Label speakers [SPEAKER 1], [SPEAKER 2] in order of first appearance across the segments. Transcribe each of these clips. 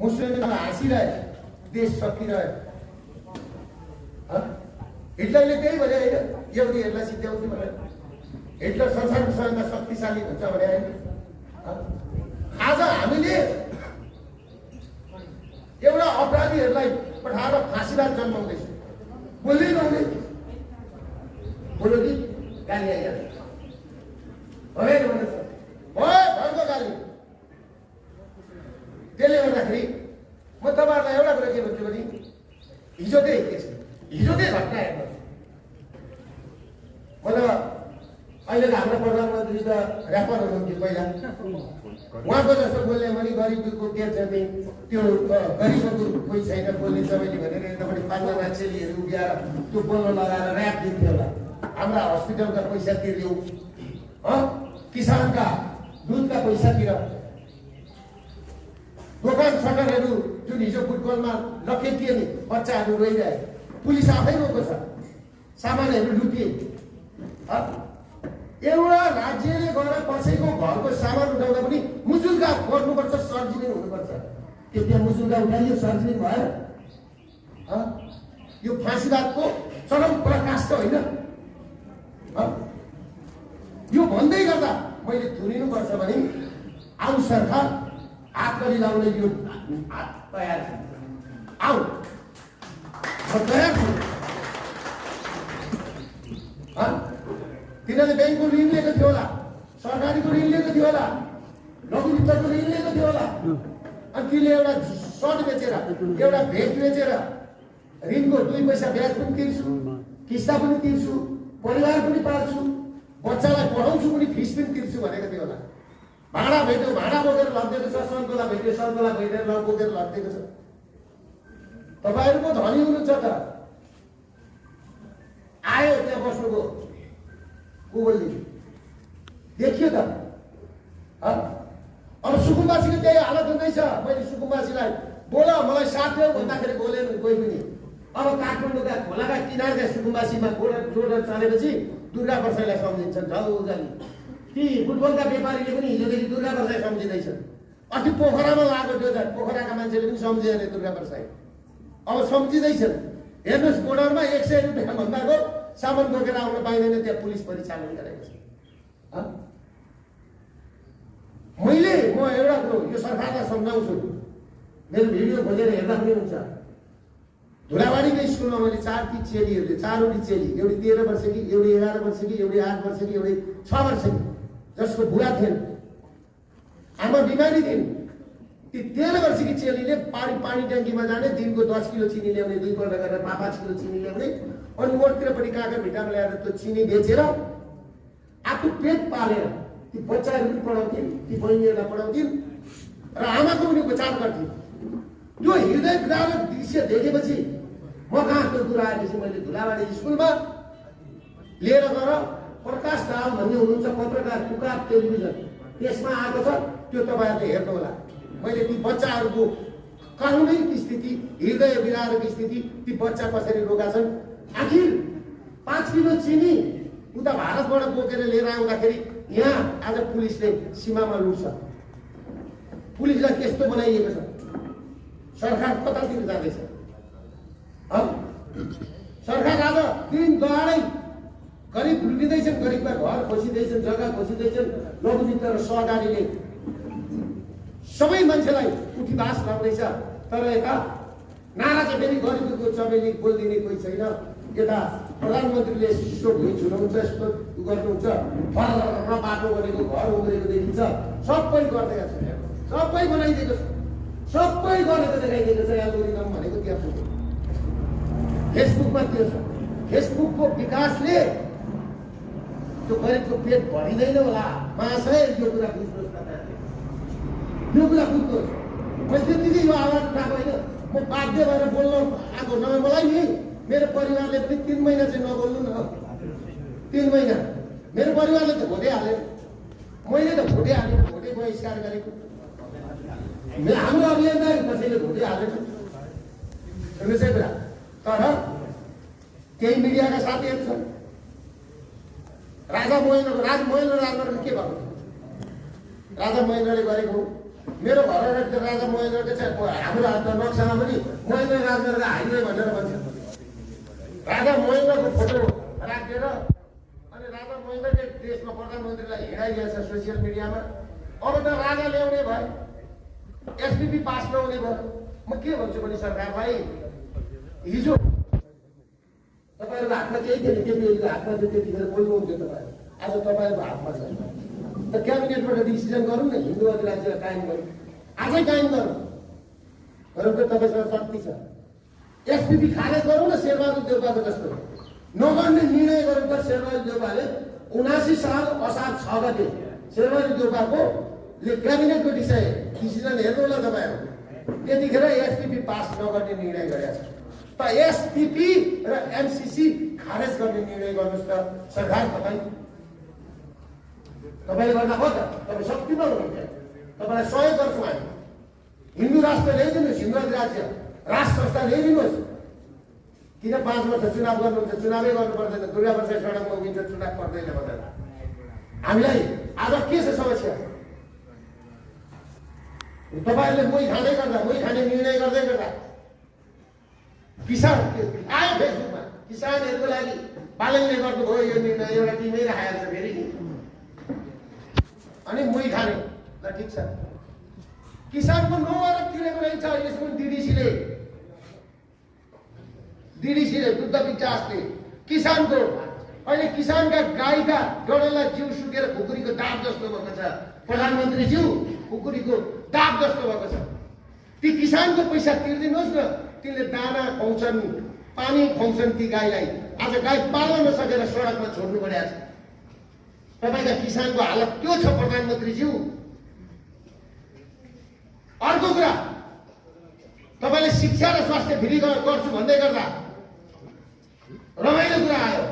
[SPEAKER 1] मुसलमानले हाँसिरहे, देश सकिरह्यो। हिटलरले त्यही भने होइन, यहुदीहरूलाई सिद्ध्याउँछु भनेर। हिटलर संसारको सबैभन्दा शक्तिशाली हुन्छ भने होइन। आज हामीले एउटा अपराधीहरूलाई पठाएर फाँसीबाट जन्माउँदैछ। बोल्दै नहुने बोलो कि गाली आइहाल्छ, होइन भनेछ भयो घरको गाली। त्यसले गर्दाखेरि म तपाईँहरूलाई एउटा कुरा के भन्छु भने हिजोकै घटना हेर्नुहोस्। मतलब अहिलेको हाम्रो प्रधानमन्त्री त ऱ्यापर हुनुहुन्थ्यो पहिला, उहाँको जस्तो बोल्ने भने गरिबको के छ त्यो गरिबको कोही छैन बोल्ने सबैले भनेर एकदमै 5जना चेलीहरू उभिएर त्यो बोल्न लगाएर ऱ्याप दिन्थ्यो होला। हाम्रा हस्पिटलका पैसा तिर्यौँ, किसानका दुधका पैसा तिर, दोकान सटरहरू जुन हिजो फुटबलमा लखेटिए नि बच्चाहरू रोइरहे, पुलिस आफै रोको छ, सामानहरू लुटिए। एउटा राज्यले गएर कसैको घरको सामान उठाउँदा पनि मुजुल्का गर्नुपर्छ, सर्जिलिङ हुनुपर्छ। के त्यहाँ मुजुल्का उठाइयो, सर्जिलिङ भयो? यो फाँसीवादको चरम प्रकाश त होइन। यो भन्दै गर्दा मैले थुनिनुपर्छ भने आउ सरकार हातकरी लाउने यो तयार छ, आऊ तयार छु। तिनीहरूले ब्याङ्कको ऋण लिएको थियो होला, सरकारीको ऋण लिएको थियो होला, लघु वित्तको ऋण लिएको थियो होला। अनि तिनले एउटा सर्ट बेचेर, एउटा भेट बेचेर ऋणको 2 पैसा ब्याज पनि तिर्छु, किस्ता पनि तिर्छु, परिवार पनि पाल्छु, बच्चालाई पढाउँछु पनि फिस पनि तिर्छु भनेको थियो होला। भाडा भेट्यो, भाडा बोकेर लगिदिएको छ, सन्तोला भेट्यो, सन्तोला भेटेर बोकेर लगिदिएको छ। तपाईँहरू पो धनी हुनुहुन्छ त। आयो त्यहाँ बस्नुको गोबरले देखियो त। अब सुकुम्बासीको त्यही हालत हुँदैछ। मैले सुकुम्बासीलाई बोल मलाई साथ देऊ भन्दाखेरि बोलेन कोही पनि। अब काठमाडौँका खोलाका किनारका सुकुम्बासीमा जोडर चलेपछि दुर्गा प्रसाईलाई सम्झिन्छन् झलझली। ती फुटबलका व्यापारीले पनि हिजोदेखि दुर्गा प्रसाई सम्झिँदैछन्। अस्ति पोखरामा लागेको थियो त, पोखराका मान्छेले पनि सम्झे अरे दुर्गा प्रसाई। अब सम्झिँदैछन्। हेर्नुहोस्, बोर्डरमा 100 रुपियाँ भन्दाको सामान बोकेर आउन पाइँदैन, त्यहाँ पुलिस परिचालन गरेको छ। म एउटा कुरो यो सरकारलाई सम्झाउँछु, मेरो भिडियो खोजेर हेर्दा पनि हुन्छ। धुलाबारीको स्कुलमा मैले 4 चेलीहरूले, 4वटी चेली, एउटी 13 वर्षकी, एउटी 11 वर्षकी, एउटी 8 वर्षकी, एउटी 6 वर्षकी, जसको बुढा थिएन, आमा बिमारी थिइन्। ती 13 वर्षकी चेलीले पानी ट्याङ्कीमा जाने, दिनको 10 किलो चिनी ल्याउने, 2 पल्ट गरेर 5 किलो चिनी ल्याउने, अनि ओटतिरपट्टि काँका भिटामा ल्याएर त्यो चिनी बेचेर आफू पेट पालेर ती बच्चाहरू पनि पढाउँथिन्, ती बहिनीहरूलाई पढाउँथिन् र आमाको पनि उपचार गर्थिन्। त्यो हृदय विदारक दृश्य देखेपछि म कहाँ त्यो कुरा आएपछि मैले धुलाबाडी स्कुलमा लिएर गएर प्रकाश दाहाल भन्ने हुनुहुन्छ पत्रकार, पुकार टेलिभिजन, त्यसमा आएको छ, त्यो तपाईँहरूले हेर्नु होला। मैले ती बच्चाहरूको कानुनी स्थिति, हृदय विदारक स्थिति, ती बच्चा कसरी रोका छन्। आखिर 5 किलो चिनी उता भारतबाट बोकेर लिएर आउँदाखेरि यहाँ आज पुलिसले सीमामा लुट्छ। पुलिसलाई त्यस्तो बनाइएको छ। सरकार कतातिर जाँदैछ? सरकार आज दिन दहाडै गरिब लुटिँदैछन्, गरिबका घर खोसिँदैछन्, जग्गा खोसिँदैछन्, लघु वित्त र सहकारीले सबै मान्छेलाई उठीबास लाग्दैछ। तर यता नारा चाहिँ फेरि गरिबको चमेली बोलिदिने कोही छैन। यता प्रधानमन्त्रीले यसो भुइँ छुनाउँछ, यस्तो गर्नुहुन्छ, फर बाटो गरेको, घर उम्रेको देखिन्छ, सबै गरिदिएको छ, सबै बनाइदिएको छ, सबै गरेर देखाइदिएको छ। एल्गोरिदम भनेको त्यहाँ पुग्यो। फेसबुकमा त्यो छ। फेसबुकको विकासले त्यो गरिबको पेट भरिँदैन होला। महाशय यो कुरा बुझ्नुहोस् न, यो कुरा बुझ्नुहोस्। मैले त्यतिकै यो आवाज उठाएको होइन, म बाध्य भएर बोल्न आएको। नभए मलाई नि मेरो परिवारले पनि 3 महिना चाहिँ नबोल्नु न। 3 महिना मेरो परिवारले त भोटै हालेन, मैले त भोटै हालेँ, भोटै बहिष्कार गरेको। हाम्रो अभियान कसैले भोटै हालेन, सुन्नुहोस् है कुरा। तर केही मिडियाका साथीहरू छन्। राजा महेन्द्र के भएको? राजा महेन्द्रले गरेको मेरो घर राजा महेन्द्रको चाहिँ हाम्रो हातमा नक्सामा पनि महेन्द्र राजाको हाइवे भनेर भन्छ। राजा महेन्द्रको फोटो राखेर अनि राजा महेन्द्रले देशमा प्रधानमन्त्रीलाई हिँडाइदिएछ सोसियल मिडियामा। अब त राजा ल्याउने भयो, एसपीपी पास नहुने भयो। म के भन्छु भने सरकारलाई, हिजो तपाईँहरूको हातमा केही थिएन, केपीओलीको हातमा थियो, त्यतिखेर बोल्नु हुन्थ्यो तपाईँ। आज तपाईँहरूको हातमा छ। त क्याबिनेटबाट डिसिजन गरौँ न, हिन्दू अधिराज्य कायम गरौँ, आजै कायम गरौँ। गरौँ त तपाईँसँग शक्ति छ। एसपीपी खारेज गरौँ न शेरबहादुर देउपाको जस्तो। नगर्ने निर्णय गरौँ त शेरबहादुर देउपाले 79 साल असार 6 गते शेरबहादुर देउपाको क्याबिनेटको डिसिजन हेर्नु होला तपाईँहरू। त्यतिखेर एसपीपी पास नगर्ने निर्णय गरेका छ। त एसपीपी र एमसीसी खारेज गर्ने निर्णय गर्नुहोस् त सरकार। तपाईँले गर्दा हो त, तपाईँ शक्तिमा हुनुहुन्छ। तपाईँलाई सहयोग गर्छौँ हामी। हिन्दू राष्ट्र ल्याइदिनुहोस्, हिन्दू राज्य राष्ट्र संस्था ल्याइदिनुहोस्। किन 5 वर्ष चुनाव गर्नुहुन्छ? चुनावै गर्नु पर्दैन, दुर्गा वर्ष सडकमा उभिन्छ, चुनाव पर्दैन भनेर। हामीलाई आज के छ समस्या? तपाईँहरूले मोही खाँदै गर्दा, मोही खाने निर्णय गर्दै गर्दा किसान आयो फेसबुकमा, किसानहरूको लागि पालनले गर्नुभयो यो निर्णय, एउटा टिमै राखेको छ फेरि अनि मोही खाने। ल ठिक छ, किसानको 9 अरब तिरेको रहेछ अहिलेसम्म डिडिसीले दुग्ध विकासले किसानको। अहिले किसानका गाईका डडेला जिउ सुकेर खुकुरीको दाग जस्तो भएको छ। प्रधानमन्त्रीज्यू, खुकुरीको दाग जस्तो भएको छ। ती किसानको पैसा तिर्दिनुहोस् न। तिनले दाना खुवाउँछन्, पानी खुवाउँछन् ती गाईलाई। आज गाई पाल्न नसकेर सडकमा छोड्नु परेको छ। तपाईँका किसानको हालत त्यो छ प्रधानमन्त्रीज्यू। अर्को कुरा, तपाईँले शिक्षा र स्वास्थ्य फ्री गर्छु भन्दै गर्दा रमाइलो कुरा आयो।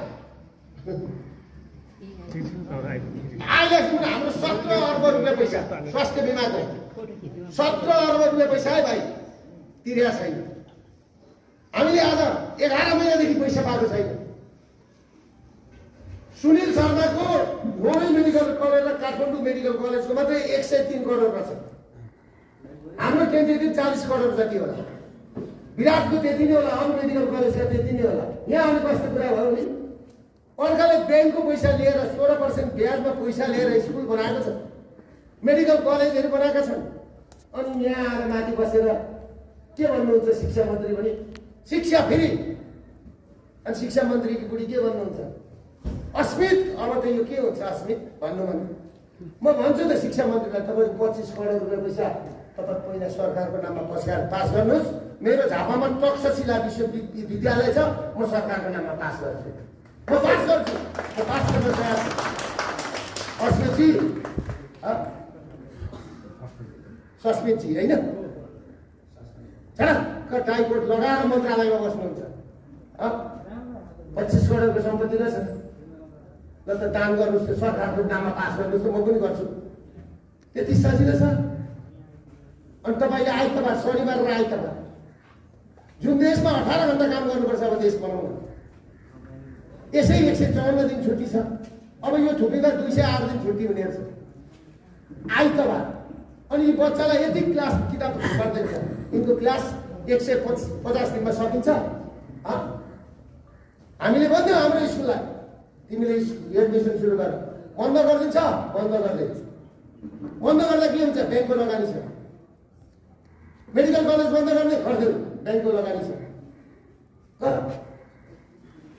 [SPEAKER 1] अहिलेसम्म हाम्रो 17 अर्ब रुपियाँ पैसा स्वास्थ्य बिमाको 17 अर्ब रुपियाँ पैसा है भाइ, तिरेका छैन। हामीले आज 11 महिनादेखि पैसा पाएको छैन। सुनिल शर्माको नोबेल मेडिकल कलेज र काठमाडौँ मेडिकल कलेजको मात्रै 103 करोड पर्छ। हाम्रो टेन्टेटिभ 40 करोड जति होला। विराटको त्यति नै होला, अरू मेडिकल कलेजका त्यति नै होला। यहाँ आउने कस्तो कुरा भयो नि, अर्काले ब्याङ्कको पैसा लिएर 16% ब्याजमा पैसा लिएर स्कुल बनाएको छ, मेडिकल कलेजहरू बनाएका छन्। अनि यहाँ आएर माथि बसेर के भन्नुहुन्छ शिक्षा मन्त्री पनि शिक्षा फ्री। अनि शिक्षा मन्त्रीकी बुढी के भन्नुहुन्छ? अस्मित। अब त यो के हुन्छ अस्मित भन्नु भने? म भन्छु त शिक्षा मन्त्रीलाई, तपाईँको 25 करोड रुपियाँ पैसा तपाईँ पहिला सरकारको नाममा पास गर्नुहोस्। मेरो झापामा तक्षशिला विश्वविद्यालय छ, म सरकारको नाममा पास गर्छु। म पास गर्छु, म पास गर्न तयार छु। अस्मितजी, सस्मितजी होइन, टाइकोट लगाएर मन्त्रालयमा बस्नुहुन्छ। 25 करोडको सम्पत्ति रहेछ। ल त दान गर्नुहोस्, सरकारको नाममा पास गर्नुहोस्, म पनि गर्छु। त्यति सजिलो छ। अनि तपाईँले आइतबार, शनिबार र आइतबार, जुन देशमा 18 घण्टा काम गर्नुपर्छ अब देश बनाउनु, यसै 154 दिन छुट्टी छ। अब यो छुट्टीमा 208 दिन छुट्टी हुने छ आइतबार। अनि यो बच्चालाई यति क्लास किताब पढ्दैछ, यिनको क्लास 150 दिनमा सकिन्छ। हामीले भन्यो हाम्रो स्कुललाई, तिमीले एडमिसन सुरु गर, बन्द गरिदिन्छ, बन्द गरिदिन्छ। बन्द गर्दा के हुन्छ? ब्याङ्कको लगानी छ। मेडिकल कलेज बन्द गर्ने, खर्च ब्याङ्कको लगानी छ। गर।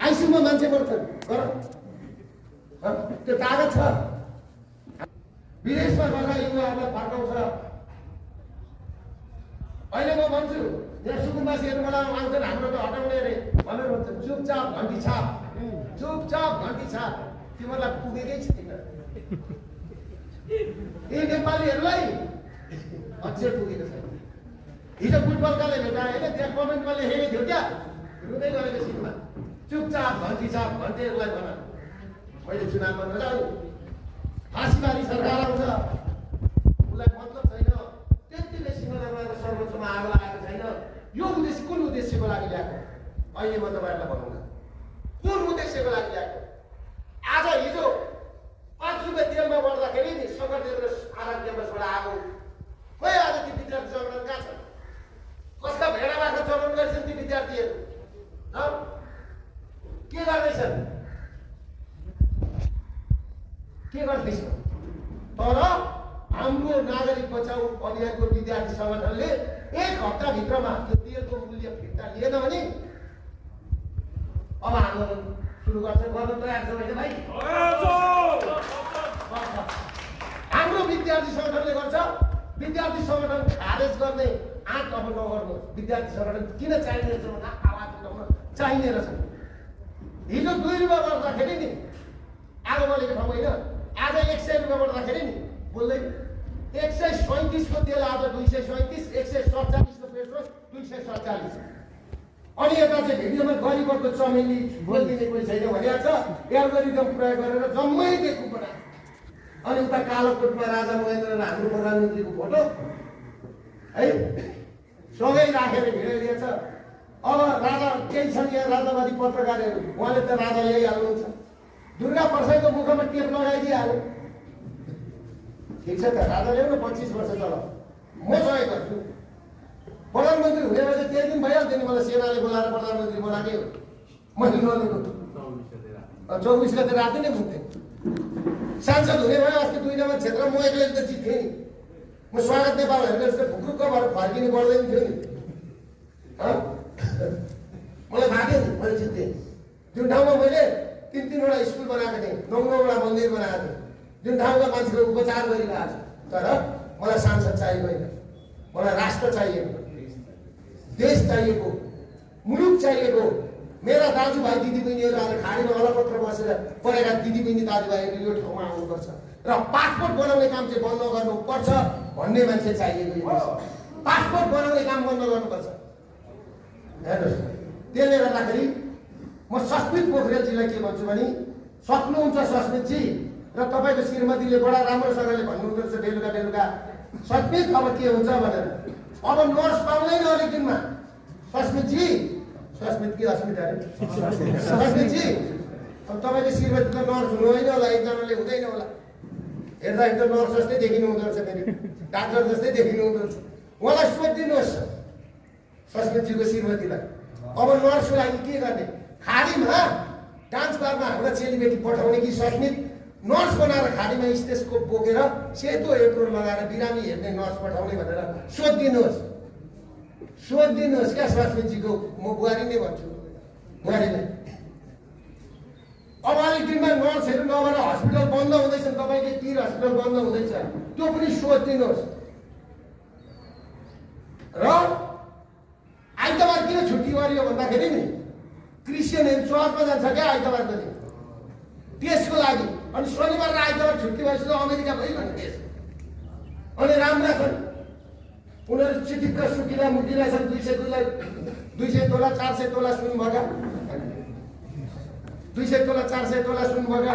[SPEAKER 1] आइसियुमा मान्छे मर्छन्, गर। त्यो कागज छ। विदेशमा गएर युवाहरूलाई फर्काउँछ। अहिले म भन्छु, यहाँ सुकुम्बासीहरू मलाई आउँछन्, हाम्रो त हटाउने अरे भनेर भन्छ। चुपचाप घन्टी छाप, चुपचाप घन्टी छाप। तिमीहरूलाई पुगेकै छैन। यी नेपालीहरूलाई अझै पुगेको छैन। हिजो फुटबलकाले भेटाए होइन, त्यहाँ कमेन्टमा लेखेको थियो क्या, रुँदै गरेको सिटमा, चुपचाप घन्टी छाप। घन्टीहरूलाई भन मैले चुनावमा नजाऊ, फाँसीबारी सरकार आउँछ, उसलाई मतलब छैन। त्यतिले सिंहदरबार र सर्वोच्चमा आगो लगाएको छैन। यो उद्देश्य कुन उद्देश्यको लागि ल्याएको? अहिले म तपाईँहरूलाई भनौँला कुन उद्देश्यको लागि ल्याएको। आज हिजो 5 रुपियाँ तेलमा बढ्दाखेरि नि शङ्करदेव र आराम क्याम्पसबाट आगो खोइ आज ती विद्यार्थी सङ्गठन कहाँ छ? कसका भेडा बाख्रा चलाउनु गर्छन् ती विद्यार्थीहरू? के गर्दैछन्? के गर्दैछन्? तर हाम्रो नागरिक बचाउ अभियानको विद्यार्थी सङ्गठनले 1 हप्ताभित्रमा त्यो तेलको मूल्य फिर्ता लिएन भने अब आन्दोलन सुरु गर्न तयार छ होइन भाइ? हाम्रो विद्यार्थी सङ्गठनले गर्छ। विद्यार्थी सङ्गठन खारेज गर्ने आँट अब नगर्नुहोस्। विद्यार्थी सङ्गठन किन चाहिने रहेछ भन्दा आवाज उठाउन चाहिने रहेछ। हिजो 2 रुपियाँ गर्दाखेरि नि आज बलेको ठाउँ होइन, आज 100 रुपियाँ गर्दाखेरि नि बोल्दै 137 को तेल आज 237, 147 को पेट्रोल 247। अनि यता चाहिँ भिडियोमा गरिबको चमेली बोलिदिने कोही छैन भनिएको छ। एल्गोरिदम प्रयोग गरेर जम्मै दिएको बना। अनि उता कालोकोटमा राजा महेन्द्र र हाम्रो प्रधानमन्त्रीको फोटो है सँगै राखेर हिँडिदिएछ। अब राजा केही छन् यहाँ राजावादी पत्रकारहरू, उहाँले त राजा ल्याइहाल्नुहुन्छ। दुर्गा प्रसादको मुखमा टेप लगाइदिइहाल्यो। ठिक छ त, राजा ल्याउन 25 वर्ष चल म सहयोग गर्छु। प्रधानमन्त्री हुने भए चाहिँ त्यही दिन भइहाल्थ्यो नि। मलाई सेनाले बोलाएर प्रधानमन्त्री बोलाएकै हो, मैले नलिएको। 24 गते राति नै पुग्थेँ। सांसद हुने भए अस्ति 2 नम्बर क्षेत्र म एक्लै त जित्थेँ नि। म स्वागत नेपाल हेर्ने जस्तो फुक्रुक्क भएर फर्किनु पर्दैन थियो नि। मलाई थाहा थियो नि मैले जित्थेँ। जुन ठाउँमा मैले 3-3वटा स्कुल बनाएको थिएँ, 9-9वटा मन्दिर बनाएको थिएँ, जुन ठाउँका मान्छेको उपचार गरिरहेको छु। तर मलाई सांसद चाहिएको होइन, मलाई राष्ट्र चाहिएको, देश चाहिएको, मुलुक चाहिएको। मेरा दाजुभाइ दिदीबहिनीहरू आएर खाडीमा अलपत्र बसेर पढेका दिदीबहिनी दाजुभाइहरू यो ठाउँमा आउनुपर्छ र पासपोर्ट बनाउने काम चाहिँ बन्द गर्नुपर्छ भन्ने मान्छे चाहिएको। पासपोर्ट बनाउने काम बन्द गर्नुपर्छ। हेर्नुहोस्, त्यसले गर्दाखेरि म सस्मित पोखरेलजीलाई के भन्छु भने, सक्नुहुन्छ सस्मितजी र तपाईँको श्रीमतीले बडा राम्रोसँगले भन्नुहुँदो रहेछ बेलुका सस्मित अब के हुन्छ भनेर। अब नर्स पाउँदैन अलिक दिनमा। सस्मितजी, सस्मित कि अस्मित अरे सस्मितजी, अब तपाईँको श्रीमती त नर्स हुनु होइन होला, एकजनाले हुँदैन होला। हेर्दा त नर्स जस्तै देखिनु हुँदो रहेछ, फेरि डाक्टर जस्तै देखिनु हुँदो रहेछ। उहाँलाई सोधिदिनुहोस् सस्मितजीको श्रीमतीलाई, अब नर्सको लागि के गर्ने? खाडीमा डान्स बारमा हाम्रा चेलीबेटी पठाउने कि सस्मित नर्स बनाएर खाडीमा स्टेजको बोकेर सेतो एप्रोन लगाएर बिरामी हेर्ने नर्स पठाउने भनेर सोधिदिनुहोस्। सोधिदिनुहोस् क्या सस्मितजीको, म बुहारी नै भन्छु, बुहारीलाई। अब अलिक दिनमा नर्सहरू नभएर हस्पिटल बन्द हुँदैछन्, तपाईँको तिर हस्पिटल बन्द हुँदैछ, त्यो पनि सोधिदिनुहोस्। र आइतबार किन छुट्टी गरियो भन्दाखेरि नि क्रिस्चियनहरू चर्चमा जान्छ क्या आइतबारको दिन, त्यसको लागि। अनि शनिबार र आइतबार छुट्टी भएपछि अमेरिका भइगयो नि देश। अनि राम्रा छन् उनीहरू, चिटिक्क सुकिला मुकिला छन्। 200 तोला 400 तोला सुन भएका, 200 तोला 400 तोला सुन भएका।